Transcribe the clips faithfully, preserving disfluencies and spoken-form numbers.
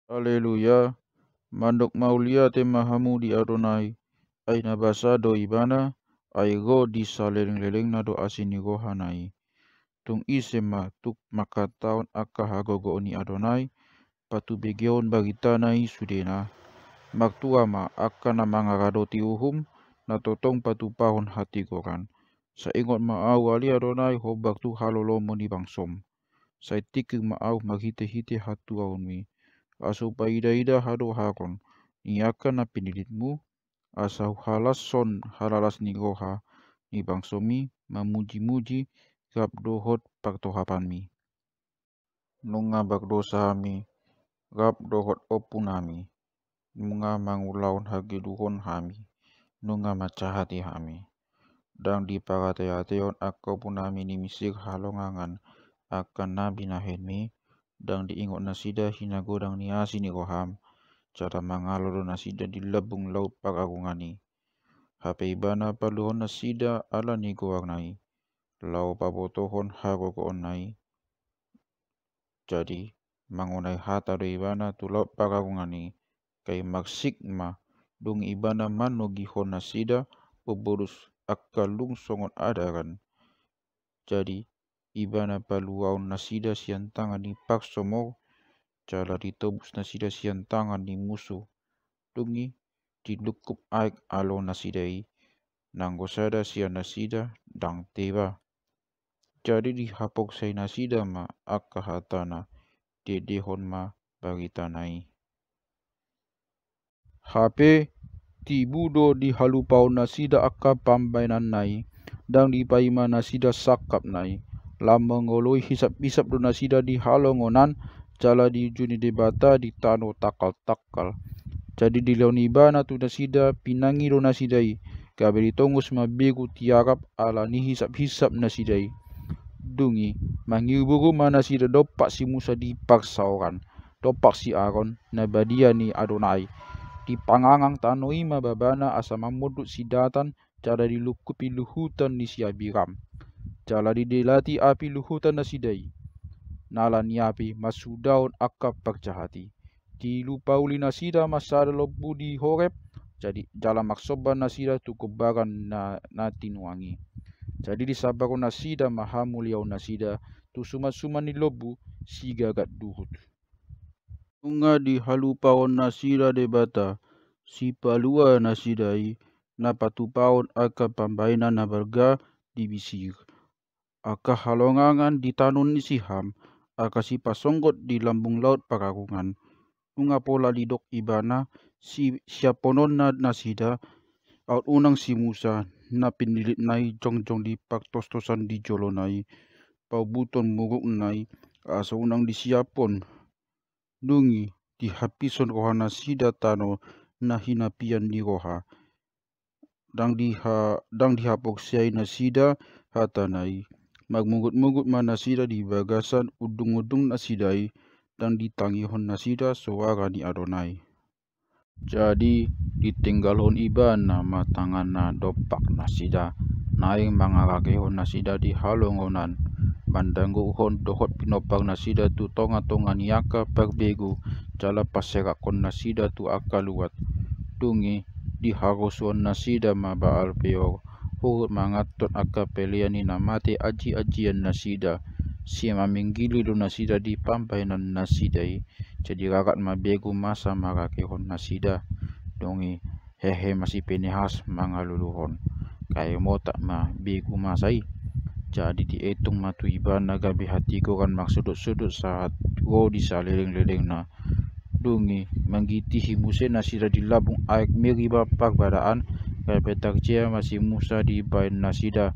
Haleluya. Mandok mauliate ma hamu di Adonai, ai na basa do Ibana, ai ro di salelenglelengna do asi ni rohana i. Tung ise ma tuk mangkatahon angka hagogoon ni Adonai, patubegehon baritana i sudena. Martua ma angka na mangaradoti uhum, na tongtong patupahon hatigoran. Sai ingot ma ahu ale Adonai hombar tu halolomu ni bangsom. Sai tingkir ma ahu marhitehite hatuaonmi. Asa hupaidaida hadoharon ni angka na pinillitmu, asa huhalashon halalas ni roha ni bangsomi mamujimuji rap dohot partohapanmi. Nunga mardosa hami rap dohot ompunami, nunga mangulahon hageduhon hami, nunga mansahati hami. Ndang diparateatehon angka ompunami ni Misir halongangan angka na binahenmi, ndang diingot nasida hinagodang ni asi ni roham, jala mangalo do nasida di lambung laut pararungan i. Hape Ibana paluahon nasida ala ni goarna i, laho pabotohon hagogoonna i. Jadi mangonai hata do Ibana tu laut pararungan i, kai marsik ma, dung Ibana manogihon nasida umbolus angka lung songon adaran. Jadi Ibana paluahon nasida sian tangan ni parsomor, jala ditobus nasida sian tangan ni musu. Dung i dilungkup aek alo nasida i, nanggo sada sian nasida ndang teba. Jadi dihapoksai nasida ma angka hatana, diendehon ma baritana i. Hape tibu do dihalupaon nasida angka pambahenanna i, ndang dipaima nasida sangkapna i. Lam mangoloi hisaphisap do nasida di halongonan, jala di uju ni Debata di tano tangkaltangkal. Jadi dilehon Ibana tu nasida pinangi do nasida i, gabe ditongos ma begu tiarap ala ni hisaphisap nasida i. Dung i mangiuruuru ma nasida dompak si Musa di parsaoran, dompak si Aron na badia ni Adonai. Dipangangang tano i ma babana asa mamondut si Datan, jala dilungkupi luhutan ni si Abiram. Jala didelati api luhutan nasida i, nala niapi masudaon angka parjahat i. Dilupauli nasida ma sada lombu di Horeb, jadi jala marsomba nasida tu gombaran na, na tinuang i. Jadi disambarhon nasida ma hamuliaon nasida tu sumansuman ni lombu sigagat duhut. Nunga dihalupaon nasida Debata, sipalua nasida i, na patupahon angka pambahenan na balga di Misir, angka halongangan di tano ni si Ham, angka sipasonggot di lambung laut pararungan. Nunga pola didok Ibana, si, siaphononna nasida, aut unang si Musa, na pinillitna i jongjong di partostosan di jolona i, paumbuton murukna i, asa unang disiaphon. Dung i dihampishon rohanasida tano na hinapian ni roha. Ndang diha-, ndang dihapoksai nasida hatana i. Marmungutmungut ma nasida di bagasan undungundungnasida i, ndang ditangihon nasida soara ni Adonai. Jadi ditinggalhon Ibana ma tanganna dompak nasida, naeng mangarakehon nasida di halongonan, mandangguhon dohot pinompar nasida tu tongatonga ni angka parbegu, jala paserakhon nasida tu angka luat. Dung i diharosuhon nasida ma Baal Peor, huhut manganton angka pelean ni na mate ajiajian nasida, sian maminggili do nasida di pambahenan nasida i. Jadi rarat ma begu masa marakehon nasida. Dung i hehe ma si Pinehas mangaluluhon, gabe motak ma begu masa i. Jadi dietong ma tu ibana gabe hatigoran marsodotsodot sahat ro di salelenglelengna. Dung i manggitihi muse nasida di lambung aek Meriba parbadaan, gabe tarjea ma si Musa dibahen nasida,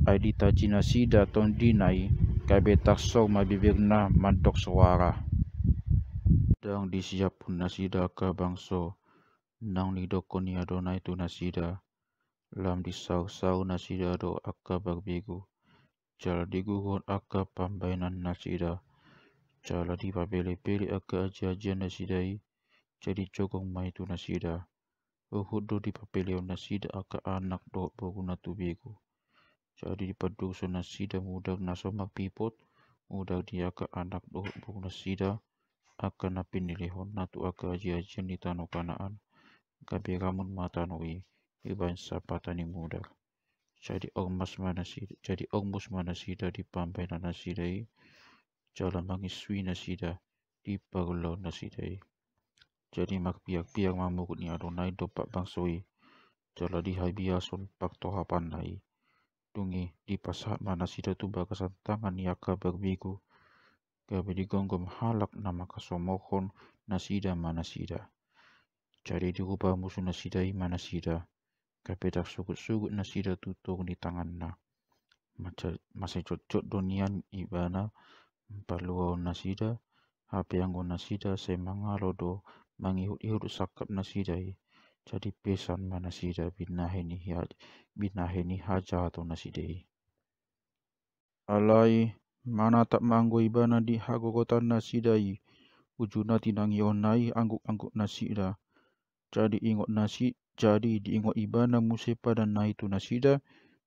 ai ditaji nasida tondina i, gabe tarsor ma bibirna mandok soara. Ndang disiaphon nasida angka bangso, naung nidokkon ni Adonai tu nasida, lam disaursaur nasida do angka parbegu, jala diguguhon angka pambahenan nasida, jala dipapelepele angka ajiajian nasida i, jadi jogong ma i tu nasida. Huhut do dipapelehon nasida angka anak dohot boruna tu begu. Jadi dipandurushon nasida mudar na so marpipot, mudar di angka anak dohot borunasida, angka na pinilihonna tu angka ajiajian di tano Kanaan, gabe ramun ma tano i dibahen sapata ni mudar. Jadi ormas ma nasida, jadi ormus ma nasida di pambahenan nasida i, jala mangisui nasida di parulaon nasida i. Jadi marpiarpiar ma murid ni Adonai dompak bangso i, jala dihabiason partohapanna i. Dung i dipasahat ma nasida tu bagasan tangan ni angka parbegu, gabe digomgom halak na mangkasomorhon nasida ma nasida. Jadi dirupa musu nasida i ma nasida, gabe tarsugutsugud nasida tu toru ni tanganna. Masa, masa jotjot do nian ibana paluaon nasida, hape anggo nasida sai mangalo do mangihutihut sangkap nasida i, jadi pesan ma nasida binahen ni ha-, binahen ni hajahaton nasida i. Alai manatap ma anggo ibana di hagorotan nasida i, ujuna tinangihonna i anggukngangguk nasida. Jadi ingot nasi-, jadi diingot ibana muse padanna i tu nasida,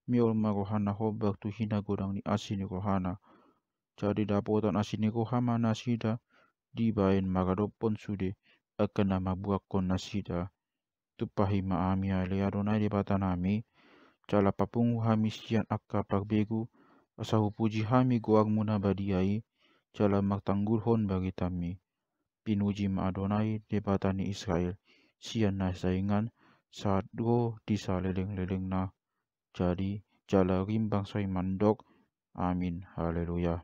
miol ma rohana hombar tu hinagodang ni asi ni rohana. Jadi dapotan asi ni roha ma nasida, dibahen maradophon sude angka na mabuangkon nasida. Tumpahi ma hami ale Adonai Debatanami, jala papungu hami sian angka parbegu, asa hupuji hami goarmu na badia i, jala martanggulhon baritami. Pinuji ma Adonai Debata ni Israel, sian na saingan sahat ro di salelenglelengna. Jadi jala rimbang sai mandok, Amin, haleluya.